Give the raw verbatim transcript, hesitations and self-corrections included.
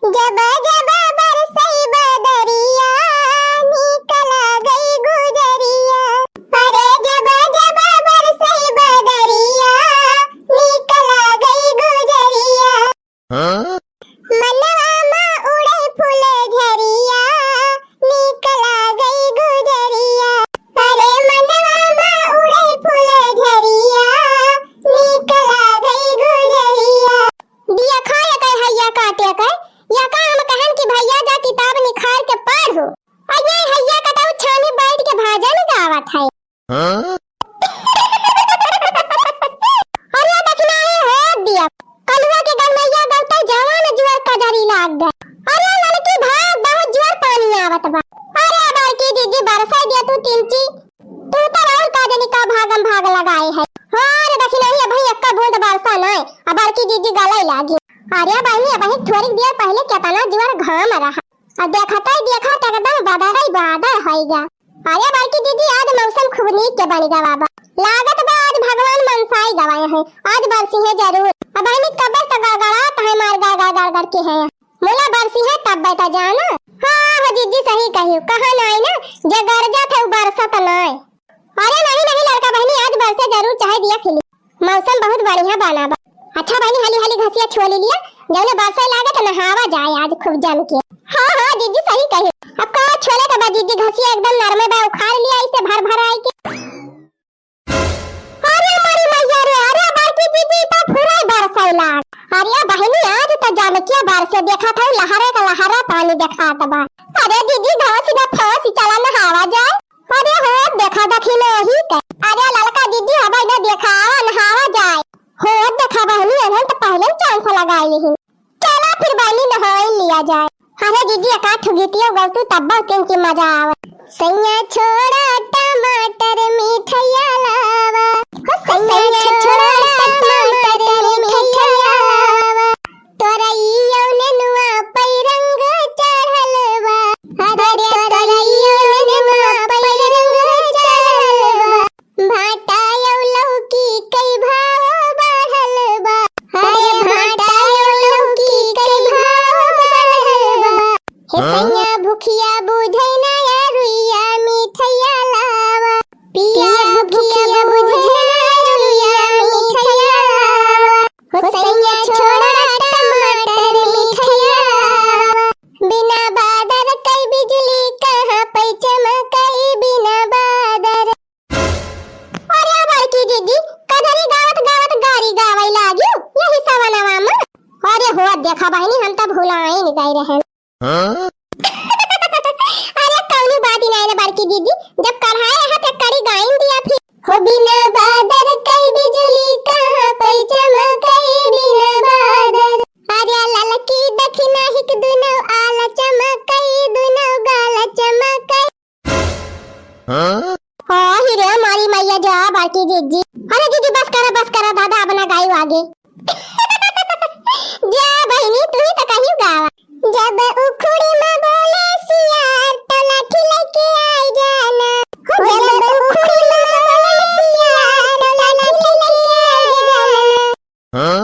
जब जब बरसई बदरिया, निकला गई गुजरिया। अरे जब जब बरसई बदरिया, निकला गई गुजरिया। हाँ? मनवा मा उड़े फुलझरिया, निकला गई गुजरिया। अरे मनवा मा उड़े फुलझरिया, निकला गई गुजरिया। देखा एकर हैया काटे के, या का हम कहन कि भैया जा किताब निखार के पढ़ो। अरे हैया कटाऊ छानी बैठ के भजन गावत है। हाँ? अरे दखिनाही हो दिया, कलुआ के गल मैया गलता जवान जुअर कजरी लाग गए। अरे ललकी भाग, बहुत जुअर पानी आवत बा। अरे बड़की दीदी बरसा दिया तू तिमची, तू तो और का जनी का भागम भाग लगाए है। हाँ रे दखिनाही, अबही एक्का बूंद बरसा नाय, अब बड़की दीदी गलाई लागी। अरे बहनी, अबही थोड़ी देर पहले कितना जुअर घाम रहा, अब देखत ही देखत एकदम बदरई बादर होई गा। अरे बड़की दीदी, आज मौसम खूब नीक के बन गवा बा। लागत बा आज भगवान मनसाई गवाए हैं, आज बरसी है जरूर। अब बहनी कब्बे से गड़गड़ात है मार गड़ गड़ गड़ गड़ के है। मुला बरसी है तब बता जाना। हाँ हो जीजी सही कही, कहा नाई ना, जे गरजत है उ बरसत नाई। अरे नहीं नहीं लड़का बहनी, आज बरसे जरूर चाहे दिया खिली। मौसम बहुत बढ़िया बना बा। अच्छा बहनी, हाली हाली घसिया छुआ ले लिया, जौने बरसे लागे तो नहावा जाए आज खूब जम के। हाँ हाँ जीजी सही कही। अब का छोले के बा जीजी, घसिया एकदम नरमे बा, उखाड़ लिया इसे भर भर आई के। अरे मरी मैया रे, अरे बड़की जीजी तो पूरा बरसे लाग। अरे बहनी आज तो जम के बरसे, देखा था लहरे का लहरा पानी देखात बा। अरे जीजी घास ना फांस, चला नहावा जाए। अरे हो देखा दखिनाही के। अरे ललका जीजी, अब ना देखावा, नहावा जाए। हो देखा बहनी, अनहन तो पहले ही चांस लगाई लिही। चला फिर बहनी, नहाई लिया जाए। अरे जीजी, एका ठुगितियो गौतू तब्बा किंची मजा आवे। सैया छोड़ा टमाटर मिठैया लावा। हो सैया छोड़ा टमाटर मिठैया लावा। तोरइयो नेनुआ पै रंग चढ़ल बा। अरे तोरइयो नेनुआ पै रंग चढ़ल बा। भांटा अउ लौकी कई भाव बढ़ल बा। अरे भांटा अउ लौकी कई भाव बढ़ल बा। हे हाँ? सैया भुखिया बुझै ना या रुइया मिठैया लावा। पिया भुखिया बुझै ना या रुइया मिठैया लावा। हो सैया छोड़ा टमाटर मिठैया लावा। बिना बादर कई बिजुली कहाँ पै चमकई बिना बादर। अरे बड़की दीदी, कजरी गावत गावत गारी गावै लागिउ यही सवनवा में। अरे हो देखा बहनी, हम तो भुलाइन गए रहन। हाँ? अरे कौनो बात ही नहीं ना बड़की दीदी, जब कढ़ाए रहा तो कड़ी गाइन दिया फिर। हो बिना बादर कई बिजुली कहाँ पै चमकई बिना बादर। अरे ललकी दखिनाही के दुनो आल चमकई, दुनो गाल चमकई। हाँ? हाँ, हिरे मारी मैया जा बड़की जीजी। अरे जीजी बस करा, बस करा दादा, अब ना गाई आगे। जा बहिनी, तू ही तो कहियो गावा। जब उखुड़ी में बोले सियार, तो लाठी लेके आई जाना। हो जब उखुड़ी में बोले सियार, तो लाठी लेके आई जाना। हाँ?